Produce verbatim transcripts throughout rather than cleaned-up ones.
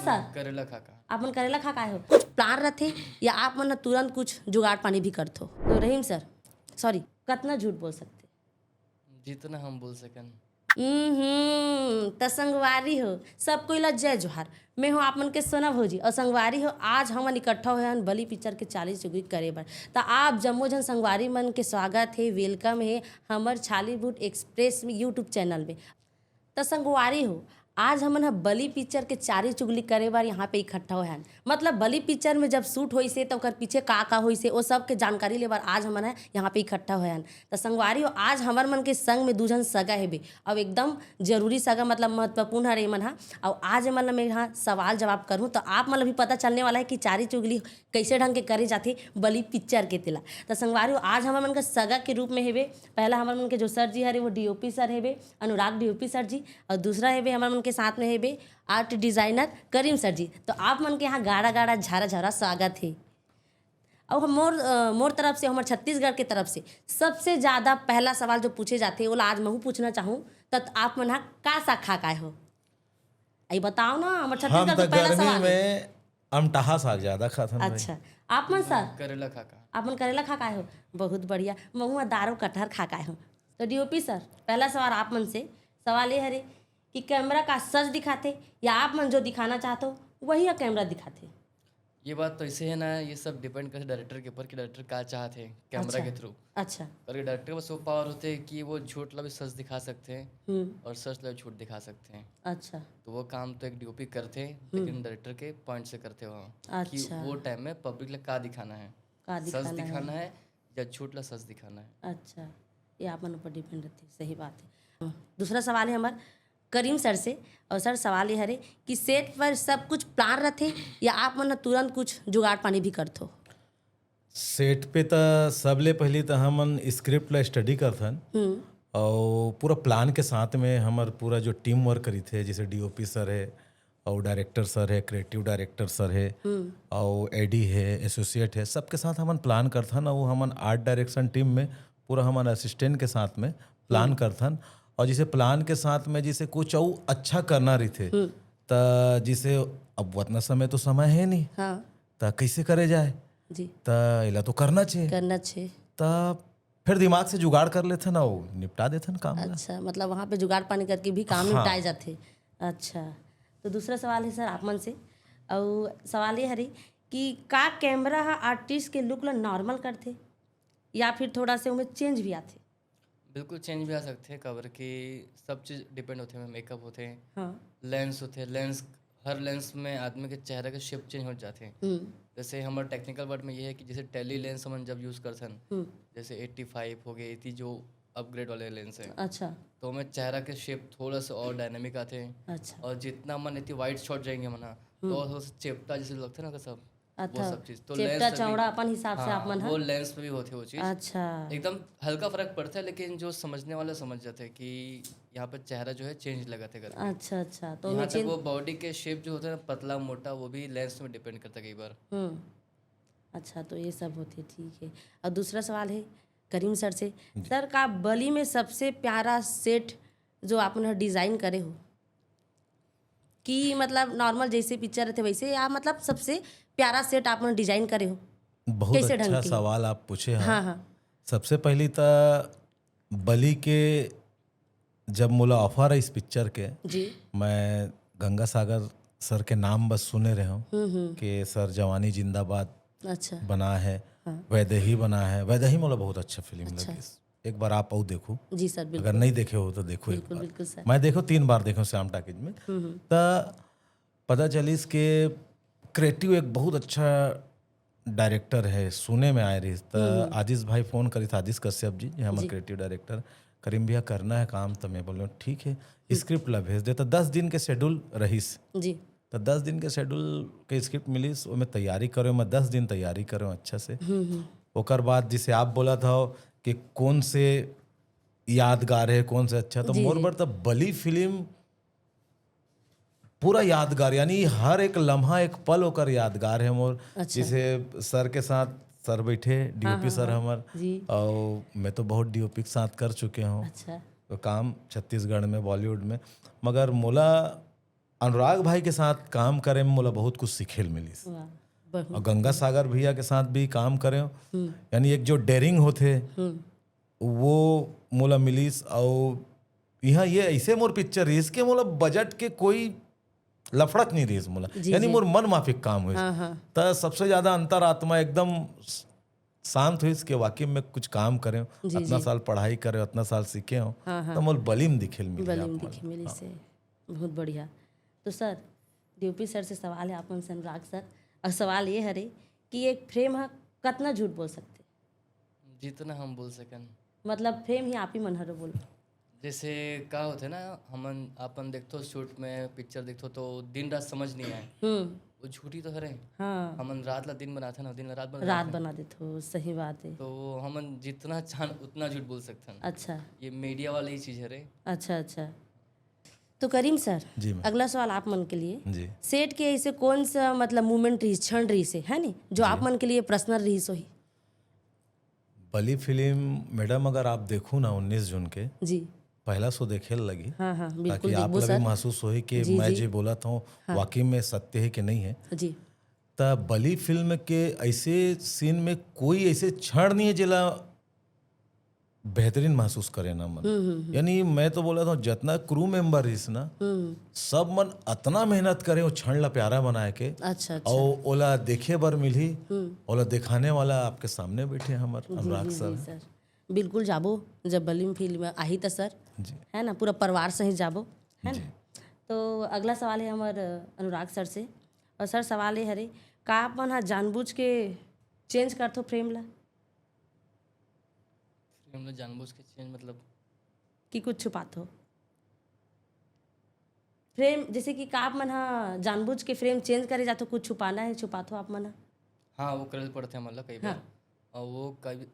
Sir, करेला खा का। आप मन करेला खा का आए हो? कुछ प्लान रथे या आप मन ह तुरंत कुछ जुगाड़ पानी भी करथो? तो रहीम सर, सॉरी, कतना झूठ बोल सकते? जितना हम बोल सकन। हम्म, त संगवारी हो, सब कोई ला जय जोहार। मैं हूँ आप मन के सोना भौजी और संगवारी हो, आज हमन इकट्ठा होए हन बलि पिक्चर के चालीस चुगली करे बर। त आप जम्मो झन संगवारी मन के स्वागत हे, वेलकम हे हमर छालीवुड एक्सप्रेस में YouTube चैनल में। त संगवारी हो, आज हमन ह बलि पिक्चर के चालीस चुगली करे बर यहाँ पे इकट्ठा होए हन। मतलब बलि पिक्चर में जब शूट होइस हे त ओकर पीछे का का होइस हे, ओ सब के जानकारी ले बर आज हमन ह यहाँ पे इकट्ठा होए हन। त संगवारी हो, आज हमर मन के संग में दू झन सगा हेबे, अउ एकदम जरूरी सगा, मतलब महत्वपूर्ण हरे एमन ह। अउ आज एमन ल मैं यहाँ सवाल जवाब करूँ त आप मन ल भी पता चलने वाला है कि चालीस चुगली कइसे ढंग के करे जाथे बलि पिक्चर के, तेला। त संगवारी हो, आज हमर मन के सगा के रूप में हेबे, पहला हमर मन के जो सर जी हरे वो डीओपी सर हेबे, अनुराग डीओपी सर जी, और दूसरा हेबे हमर मन के साथ में हेबे आर्ट डिजाइनर करीम सर जी। तो आप मन के यहाँ गाड़ा गाड़ा झारा झारा स्वागत हे। और हम मोर अ, मोर तरफ से, हमर छत्तीसगढ़ के तरफ से सबसे ज्यादा पहला सवाल जो पूछे जाथे, ओला आज महू पूछना चाहूँ, त आप मन ह का साग खा काय हो? आई बताओ ना, हमर हम छत्तीसगढ़ तो के पहला गर्मी सवाल है। में अमटहा साग ज्यादा खाथन भाई। अच्छा, आप मन सर? करेला खा का। आप मन करेला खा काय हो? बहुत बढ़िया। महू ह दारू कटहर खा काय हो। तो डीओपी सर, पहला सवाल आप मन से, सवाल ये हरे कि कैमरा का सच दिखाथे या आप मन जो दिखाना चाहत हो वही ह कैमरा दिखाथे? ये बात तो ऐसे है ना, ये सब डिपेंड करथे डायरेक्टर के ऊपर कि डायरेक्टर का चाहत है कैमरा अच्छा। के थ्रू। अच्छा। और ये डायरेक्टर के पास वो पावर होते हैं कि वो झूठ ला भी सच दिखा सकते हैं हम्म। और सच ला भी झूठ दिखा सकते हैं। अच्छा। तो वो काम तो एक डीओपी करते हैं, हम्म। लेकिन डायरेक्टर के पॉइंट से करते हो कि अच्छा। वो टाइम में पब्लिक ला का दिखाना है, का सच दिखाना है। दिखाना है या झूठ ला सच दिखाना है। अच्छा, ये आप मन ऊपर डिपेंड रहती है, सही बात है। दूसरा सवाल है हमार करीम सर से, और सर सवाल ये हरे कि सेट पर सब कुछ प्लान रहते या आप मन तुरंत कुछ जुगाड़ पानी भी करथो? सेट पे त सबले पहली त हमन स्क्रिप्ट ला स्टडी करथन हम्म। और पूरा प्लान के साथ में हमर पूरा जो टीम वर्क करी थे, जैसे डीओपी सर है और डायरेक्टर सर है, क्रिएटिव डायरेक्टर सर है हम्म। और एडी है, एसोसिएट है, सबके साथ हमन प्लान करथन और हमन आर्ट डायरेक्शन टीम में पूरा हमन असिस्टेंट के साथ में प्लान हम्म। करथन। और जैसे प्लान के साथ में जैसे कुछ और अच्छा करना रही थे हम्म। त जैसे अब उतना समय तो समय है नहीं हाँ। त कैसे करे जाए जी। त एला तो करना चाहिए करना चाहिए। त फिर दिमाग से जुगाड़ कर लेथन और निपटा देथन काम ला। अच्छा, मतलब वहाँ पे जुगाड़ पानी करके भी काम हाँ। निपटाए जाथे। अच्छा, तो दूसरा सवाल है सर आप मन से, और सवाल ये हरे कि का कैमरा हा आर्टिस्ट के लुक ला नॉर्मल करथे या फिर थोड़ा से उमें चेंज भी आथे? बिल्कुल चेंज भी आ सकथे, काबर कि सब चीज डिपेंड होथे, मेकअप होथे, हाँ। लेंस होथे, लेंस हर लेंस में आदमी के चेहरा के शेप चेंज हो जाथे। हम्म। जैसे हमर टेक्निकल वर्ड में ये है कि जैसे टेली लेंस हमन जब यूज करथन, हम्म। जैसे एट्टी फाइव हो गए, इतनी जो अपग्रेड वाले लेंस हैं, अच्छा। तो हमें चेहरा के शेप थोड़ा सा और डायनामिक आथे। अच्छा। और जितना मन इतनी वाइड शॉट जाएंगे मना, तो हम्म। और थोड़ा सा चेपटा जैसे लगता है ना सब, वो अच्छा, सब चीज। तो चेपटा लेंस भी चौड़ा अपन हिसाब से आप हाँ, मन ह? वो लेंस पे भी होते वो चीज। अच्छा। एकदम हल्का फर्क पड़ता है, लेकिन जो समझने वाला समझ जाते हैं कि यहाँ पे चेहरा जो है चेंज लगा थे करके। अच्छा, अच्छा, तो यहाँ हमें तक चेंज वो बॉडी के शेप जो होता है ना, पतला मोटा, वो भी लेंस में डिपेंड करता है कई बार। हम्म। अच्छा, तो ये सब होते, ठीक है। और दूसरा सवाल है करीम सर से, जी। सर, का बलि में सबसे प्यारा सेट जो आप मन ह डिजाइन करे हो कि मतलब नॉर्मल जैसे पिक्चर रहते वैसे, या मतलब सबसे प्यारा सेट आप मन डिजाइन करे हो? बहुत कैसे ढंग अच्छा के? सवाल आप पूछे हैं। हाँ, हाँ। सबसे पहली त बलि के जब मोला ऑफर आइस पिक्चर के, जी। मैं गंगा सागर सर के नाम बस सुने रहे हूँ हम्म, हम्म। कि सर जवानी जिंदाबाद अच्छा। बना है, हाँ। वैदेही बना है। वैदेही मोला बहुत अच्छा फिल्म अच्छा। लगिस। एक बार आप अउ देखो, जी सर, अगर बिल्कुल। नहीं देखे हो तो देखो एक बिल्कुल, बार। बिल्कुल सर। मैं देखो तीन बार देखो श्याम टाकीज में। हम्म, हम्म। त पता चलिस के क्रिएटिव एक बहुत अच्छा डायरेक्टर है, सुने में आए रहिस। त हम्म, हम्म। आदिश भाई फोन करिस, आदिश कश्यप जी, ये हमर जी। क्रिएटिव डायरेक्टर, करीम भैया करना है काम, त मैं बोलो ठीक है, हम्म। स्क्रिप्ट ला भेज दे। त दस दिन के शेड्यूल रहिस। जी। त दस दिन के शेड्यूल के स्क्रिप्ट मिलिस, ओमे तैयारी करे, मैं दस दिन तैयारी करे अच्छा से। हम्म, हम्म। ओकर बाद जिसे आप बोला था कि कौन से यादगार है, कौन से अच्छा, तो जी, मोर जी। बर त बलि फिल्म पूरा यादगार, यानी हर एक लम्हा, एक पल ओकर यादगार है मोर। अच्छा। जैसे सर के साथ सर बैठे, डीओपी हाँ, सर हाँ, हमर, जी। और मैं तो बहुत डीओपी के साथ कर चुके हूँ। अच्छा। तो काम छत्तीसगढ़ में, बॉलीवुड में, मगर मोला अनुराग भाई के साथ काम करे में मोला बहुत कुछ सीखे ल मिलिस। वाह, बहुत। और गंगा सागर भैया के साथ भी काम करे हूँ। यानी एक जो डेयरिंग होथे, वो मोला मिलिस। और यहाँ ये ऐसे मोर पिक्चर रहिस कि मोला बजट के कोई लफड़त नहीं रहिस मोला, जी, यानी जी। मोर मन माफिक काम हुई। हाँ, हाँ। त सबसे ज्यादा अंतरात्मा एकदम शांत हुई कि वाकई में कुछ काम करे हूँ, जी, इतना जी। साल पढ़ाई करे हूँ, इतना साल सीखे हूँ, हाँ, हाँ। तो मोर बलिम दिखे ल मिली बलिम आप मन। दिखे मिली से बहुत बढ़िया। तो सर, डीओपी सर से सवाल है, आप मन से अनुराग सर, और सवाल ये हरे कि एक फ्रेम हा कतना झूठ बोल सकथे? जितना हम बोल सकन। मतलब फ्रेम ही आप ही मन हरो बोल। जैसे का होथे ना, हमन अपन देखथो शूट में, पिक्चर देखथो तो दिन रात समझ नहीं आए, हम्म। वो झूठी तो हरे। हाँ। हमन रात ला दिन बनाथन और दिन ला रात बना रात देथन। बना देथो, सही बात है। तो हमन जितना चाहन उतना झूठ बोल सकथन। अच्छा, ये मीडिया वाला ही चीज हरे। अच्छा, अच्छा। तो करीम सर, जी मैम। अगला सवाल आप मन के लिए, जी। सेट के ऐसे कौन सा मतलब मोमेंट रहिस, क्षण रहिस है, है नी, जो आप मन के लिए पर्सनल रहिस होही? बली फिल्म मैडम, अगर आप देखू ना उन्नीस जून के, जी। पहला शो देखे ल लगी, हाँ, हाँ, बिल्कुल ताकि आप देखबो ला भी सर। महसूस होही कि जी, मैं जी। जे बोलत हूँ वाकई में सत्य है कि नहीं है। जी। त बली फिल्म के ऐसे सीन में कोई ऐसे क्षण नहीं है जेला बेहतरीन महसूस करे ना मन। यानी मैं तो बोलत हूँ, जितना क्रू मेंबर रहिस ना, सब मन अतना मेहनत करे वो क्षण ला प्यारा बनाए के, अच्छा, अच्छा। और ओला देखे बर मिलही, ओला दिखाने वाला आपके सामने बैठे हमर अनुराग जी, सर। जी, सर। बिल्कुल जाबो, जब बलिम फिल्म आही त सर, जी। है ना, पूरा परिवार सहित जाबो, है ना? जी। तो अगला सवाल है हमर अनुराग सर से, और सर, सवाल ये हरे, का आप मन हा जानबूझ के चेंज करथो फ्रेम ला? फिल्म ला जानबूझ के चेंज मतलब? कि कुछ छुपाथो? फ्रेम, जैसे कि का आप मन हा जानबूझ के फ्रेम चेंज करे जाथो, कुछ छुपाना है, छुपाथो आप मन हा? हाँ, वो करे पड़थे हमन ला कई बार। और वो कभी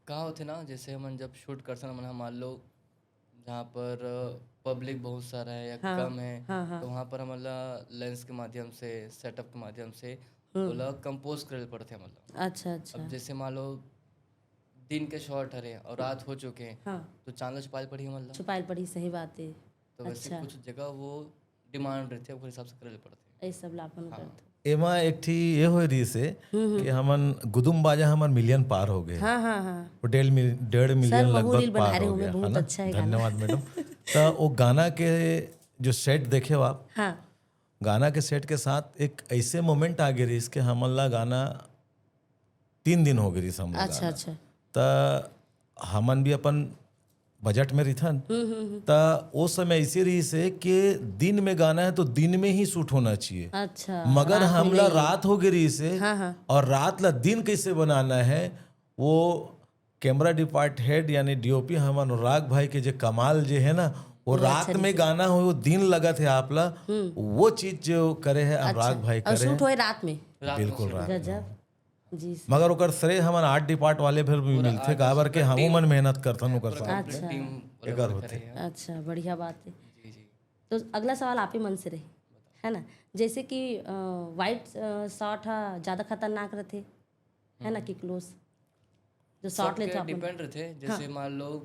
का होथे ना, जैसे हमन जब शूट करथन, हमन हा मान लो जहाँ पर पब्लिक बहुत सारा है या हाँ, कम है, हाँ, हाँ। तो वहाँ पर हमन ला लेंस के माध्यम से, सेटअप के माध्यम से ओला कंपोज करे पड़थे हमन ला। अच्छा, अच्छा। अब जैसे मान लो दिन के शॉट हरे और रात हो चुके हैं, हाँ। तो चांद ला छुपाए पड़ी हमन ला। छुपाए पड़ी, सही बात है। तो वैसे अच्छा। कुछ जगह वो डिमांड रहथे, ओकर हिसाब से करे पड़थे। ये सब ला अपन करथो। एमा एक ठी ये होए रहिस हे कि हमन गुदुम बाजा हमर मिलियन पार हो गए। हाँ, हाँ, हाँ। वो डेढ़ मिल-, डेढ़ मिलियन महू reel लगभग बना पार रहे हो हो, मैं गया, है बहुत ना? अच्छा है गाना। धन्यवाद मैडम। तो वो गाना के जो सेट देखे हो आप, हाँ। गाना के सेट के साथ एक ऐसे मोमेंट आ गए रहिस कि हमन ला गाना तीन दिन हो गए रहिस हम लोग अच्छा, गाना। अच्छा। त हमन भी अपन बजट में रिथन, त ओ समय ऐसे रहिस हे कि दिन में गाना है तो दिन में ही शूट होना चाहिए। अच्छा, मगर रात में हमला नहीं। रात हो गए रहिस हे, हाँ, हाँ। और रात ला दिन कैसे बनाना है, वो कैमरा डिपार्ट हेड यानी डीओपी हम अनुराग भाई के जो कमाल जो है ना, वो वो रात अच्छा में रहिस हे। गाना हो, वो दिन लगत है आपला, वो चीज जो करे है अनुराग भाई और करे शूट है। होए रात में? रात में बिल्कुल shoot। रात में। गजब। जी सर। मगर ओकर श्रेय हमन आर्ट डिपार्ट वाले फिर भी पूरा मिलथे, आर्ट काबर पूरा के हमू टीम, मन मेहनत करथन ओकर पूरा साथ। complete अच्छा। टीम एकर work होथे। करे है। अच्छा, बढ़िया बात है। जी, जी। तो अगला सवाल आप ही मन से रही, है ना? जैसे कि वाइड शॉट हा ज्यादा खतरनाक रहथे, है ना, कि क्लोज जो शॉट सबके लेथो अपन? डिपेंड रहथे। जैसे मान लो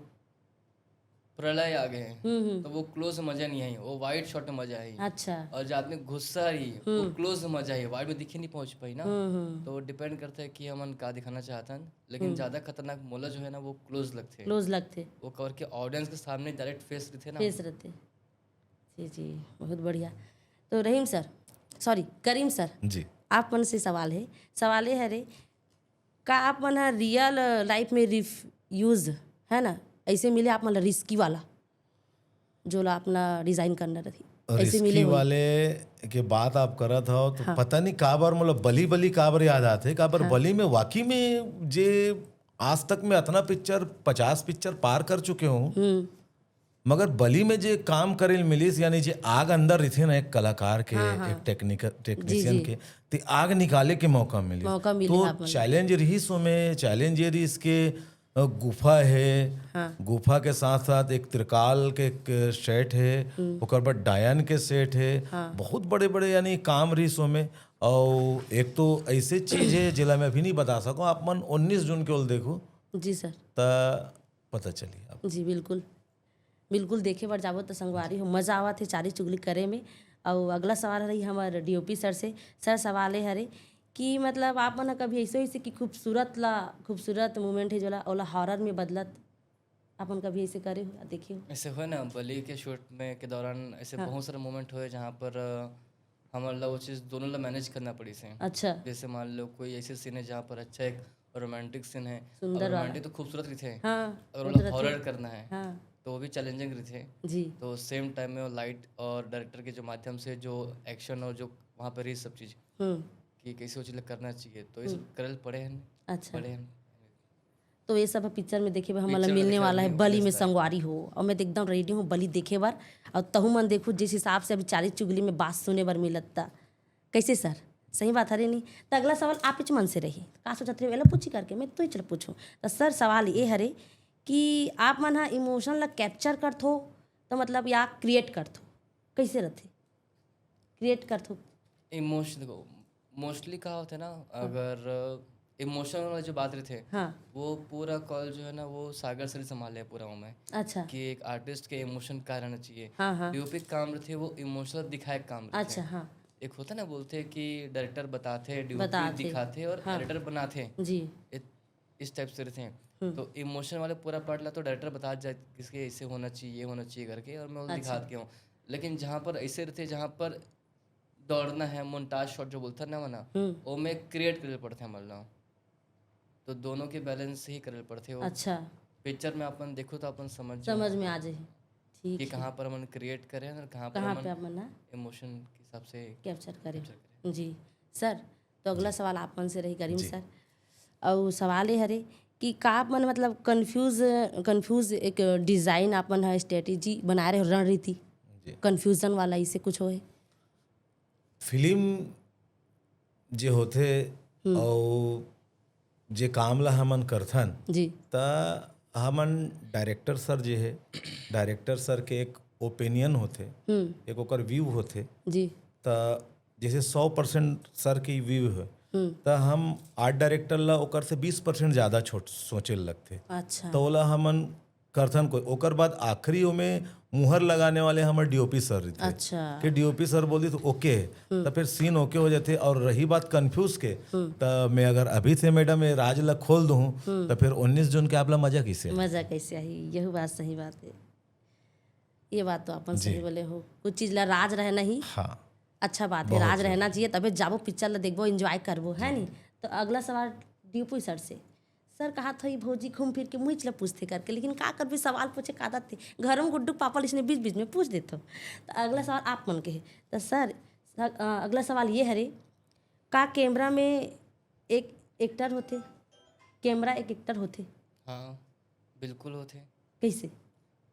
प्रलय आ गए हैं, हम्म, हम्म। तो वो क्लोज में मजा नहीं आई, वो वाइड शॉट में मजा आई। अच्छा। और जो आदमी गुस्सा रही, वो क्लोज में मजा आई, वाइड में दिखे नहीं पहुंच पाई ना। हम्म, हम्म। तो डिपेंड करता है कि हमन का दिखाना चाहतन, लेकिन ज्यादा खतरनाक मोला जो है ना, वो क्लोज लगथे। क्लोज लगथे। वो करके ऑडियंस के सामने डायरेक्ट फेस रहथे ना। फेस रहथे। जी, जी, बहुत बढ़िया। तो रहीम सर, सॉरी, करीम सर, जी। आप मन से सवाल है। सवाल ये है रे, का आप मन हा रियल लाइफ में रिफ यूज, है ना, ऐसे मिले आप मन ला रिस्की वाला, जो ला अपना रिजाइन करना रही, ऐसे मिले रिस्की हो? वाले के बात आप करत हो तो पता नहीं काबर मोला बली बली काबर याद आथे। काबर बली में वाकई में जे आज तक मैं अतना पिक्चर, पचास पिक्चर पार कर चुके हूँ, मगर बली में जे काम करे ल मिलिस, यानी जे आग अंदर रहिथे ना एक कलाकार के, एक टेक्निकल टेक्नीशियन जी। के, ते आग निकाले के मौका मिलिस। मौका मिले तो आप मन। चैलेंज रहिस ओमे, चैलेंज ये रहिस के अ, गुफा है, हाँ। गुफा के साथ साथ एक त्रिकाल के एक सेट है, ओकर बाद डायन के सेट है, बहुत बड़े बड़े यानी काम रहिस ओमे। और एक तो ऐसे चीज है जेला मैं अभी नहीं बता सकूँ, आप मन उन्नीस जून के ओल देखो जी सर। त पता चली आप। जी बिल्कुल, बिल्कुल देखे बर जाबो तो संगवारी हो, मजा आवत है चारी चुगली करे में। अउ अगला सवाल रही हमर डीओपी सर से। सर, सवाल ये हरे कि मतलब आप मन ह कभी ऐसे, ऐसे कि खूबसूरत ला, खूबसूरत मोमेंट है जोला, ओला हॉरर में बदलत आप मन कभी ऐसे करे हो, देखे हो? ऐसे हुए ना, बलि के शूट में के दौरान ऐसे हाँ। बहुत सारे मोमेंट हुए जहाँ पर अ, हमन ला वो चीज़ दोनों ला मैनेज करना पड़ी से। अच्छा। जैसे मान लो कोई ऐसे सीन है जहाँ पर अच्छा एक रोमांटिक सीन है, सुंदर अब वाला। रोमांटिक तो खूबसूरत रहिथे, हाँ, अगर वो तो ओला रहिथे। हॉरर करना है हाँ। तो वो भी चैलेंजिंग रहिथे। जी। तो सेम टाइम में वो लाइट और डायरेक्टर के जो माध्यम से जो एक्शन और जो वहाँ पर रही सब चीज़ हम्म। कि कैसे वो चीज़ करना चाहिए, तो ये सब हम्म। करल पड़े हैं। अच्छा। पड़े हैं। तो ये सब पिक्चर में देखे बर हमन ला पिक्चर में मिलने देखे वाला है, हमन बलि में मिलता है। संगवारी हो, और मैं तो एकदम रेडी हूँ बलि देखे बर। और तहु मन देखू, जिस हिसाब से अभी चारी चुगली में बात सुने बर मिलत ता, कैसे सर? सही बात हरे नहीं? तो अगला सवाल आप इच मन से रही, का सोचत रहे एला पूछी करके, मैं तो चल पूछूँ। तो सर, सवाल ये हरे कि आप मन हा इमोशन ला कैप्चर करथो, तो मतलब या क्रिएट करथो, कैसे रहथे? क्रिएट करथो। इमोशन, देखो, मोस्टली का होता है ना, अगर इमोशन वाला जो बात रहते हैं हाँ। वो पूरा कॉल जो है ना, वो सागर सर ही संभाले हैं पूरा वो में। अच्छा। कि एक आर्टिस्ट के इमोशन का रहना चाहिए। हाँ, हाँ। डीओपी काम रहते हैं, वो इमोशनल दिखाए काम रहते अच्छा, हैं। हाँ। एक होता है ना, बोलते हैं कि डायरेक्टर बताते हैं, डीओपी बताते। दिखाते हैं और हाँ। एडिटर बनाते हैं। जी। इत-, इस टाइप से रहते हैं। हम्म। तो इमोशन वाले पूरा पार्ट ला तो डायरेक्टर बता जाए किसके ऐसे होना चाहिए, ये होना चाहिए करके, और मैं वो अच्छा। दिखा के हूँ। लेकिन जहाँ पर ऐसे रहते हैं, जहाँ पर दौड़ना है, मोन्टाज शॉट जो बोलता है ना, वरना हम्म। वो में क्रिएट करे पड़ते हैं, मतलब। तो दोनों के बैलेंस ही करे पड़ते हो। अच्छा। पिक्चर में अपन देखो तो अपन समझ जाओ समझ में आ जाए। ठीक कि है। कहाँ पर अपन क्रिएट करें और कहाँ पर कहाँ अपन पे अपन ना इमोशन के हिसाब से कैप्चर करें। कैप्चर करें। जी सर, तो अगला जी। सवाल आप मन से रही करीम जी। सर। और सवाल ये हरे कि का आप मन मतलब कंफ्यूज, कंफ्यूज एक डिज़ाइन आप मन ह स्ट्रेटेजी बनाए रहे हो, रणनीति जी। कंफ्यूजन वाला इसे कुछ होए? फिल्म जे होथे हम्म। अउ जे काम ला हमन करथन, जी। त हमन डायरेक्टर सर जे हे, डायरेक्टर सर के एक ओपिनियन होथे, हम्म। एक ओकर व्यू होथे। जी। त जैसे सौ परसेंट सर के व्यू हे, हम्म। त हम आर्ट डायरेक्टर ला ओकर से बीस परसेंट ज़्यादा छोट सोचे ल लगथे। अच्छा। त ओला हमन करथन कोई, ओकर बाद आखिरी ओमे मुहर लगाने वाले हमर डीओपी सर रहिथे। अच्छा। कि डीओपी सर बोल दी तो ओके, हम्म। त फिर सीन ओके हो जाथे। और रही बात कंफ्यूज के, हम्म। त मैं अगर अभी से मैडम ये राज ला खोल दूँ, हम्म। त फिर उन्नीस जून के आप ला मजा कैसे आही? मजा कैसे आही? यही बात सही बात है। ये बात तो अपन जी। सही बोले हो। कुछ चीज ला राज रहना ही हाँ। अच्छा बात है, बहुत राज जरूरी। रहना चाहिए, तबे जाबो पिक्चर ला देखबो, एंजॉय करबो, है जी। नी? तो अगला सवाल डीओपी सर से। सर कहा था, "ई भौजी घूम फिर के मुइच ला पूछथे," करके, लेकिन का करबे, सवाल पूछे का आदत हे। घर में गुड्डू पापा इसने बीच-बीच में पूछ देथो। तो अगला सवाल आप मन के हे। तो सर, स-, अ, अगला सवाल ये हरे, का कैमरा में एक एक्टर होथे? कैमरा एक एक्टर होथे? हाँ, बिल्कुल होथे। कैसे?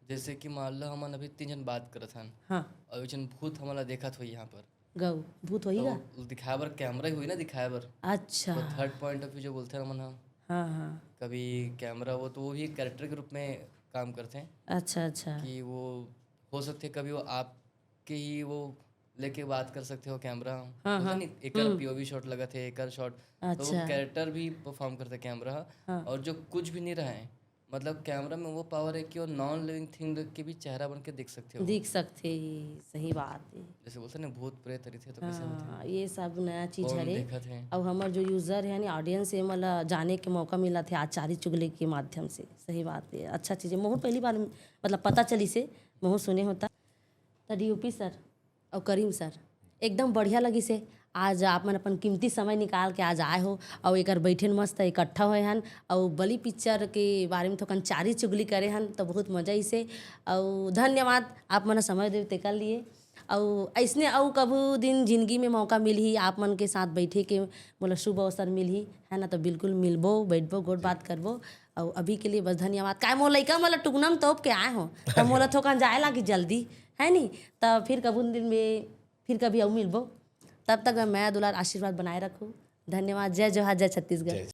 जैसे कि मान लो हमन अभी तीन जन बात करत हन हाँ। और एक जन भूत हमन ला देखत होई यहाँ पर। गऊ, भूत होई तो गा? दिखाए बर कैमरा ही होई ना, दिखाए बर। अच्छा। तो थर्ड पॉइंट ऑफ व्यू जो बोलते हैं हमन ह, हाँ, हाँ। कभी कैमरा वो तो वो भी कैरेक्टर के रूप में काम करते हैं अच्छा, अच्छा। कि वो हो सकते कभी वो आपके ही वो लेके बात कर सकते हो कैमरा। हाँ, होता हाँ। नहीं, एकर हम्म। पीओवी शॉट लगत है, एकर शॉट। तो वो अच्छा। कैरेक्टर भी परफॉर्म करते कैमरा। हाँ। और जो कुछ भी नहीं रहा है, मतलब कैमरा में वो पावर है कि वो नॉन लिविंग थिंग के भी चेहरा बन के देख सकते हो। दिख सकथे, सही बात है। जैसे बोलते हैं ना, भूत प्रेत रहिथे तो कैसे होथे? हाँ, ये सब नया चीज कौन हरे। देखत है? अब हमर जो यूजर है, यानी ऑडियंस है, मतलब जाने के मौका मिला थे आज चारी चुगली के माध्यम से। सही बात है, अच्छा चीज है। महू पहली बार मतलब पता चली से, महू सुने होता। तो डीओपी सर, अउ करीम सर, एकदम बढ़िया लगिस हे। आज आप मन अपन कीमती समय निकाल के आज आए हो, अउ एकर बैठे न मस्त इकट्ठा होए हन, अउ बलि पिक्चर के बारे में थोकन चारी चुगली करे हन, तो बहुत मजा आइस हे। अउ धन्यवाद आप मन समय देव तेकर लिए। अउ अइसने अउ कभू दिन जिंदगी में मौका मिलही, आप मन के साथ बैठे के मोला शुभ अवसर मिलही, है ना, तो बिल्कुल मिलबो, बैठबो, गोठ बात करबो। अउ अभी के लिए बस धन्यवाद। काय मोर लइका मन ला टुकना में तोप के आए हो, त मोला थोकन जाए लागी जल्दी, है नी? त फिर कभू दिन में फिर कभी अउ मिलबो। तब तक मैं मया दुलार आशीर्वाद बनाए रखू। धन्यवाद। जय जोहार, जय छत्तीसगढ़। जय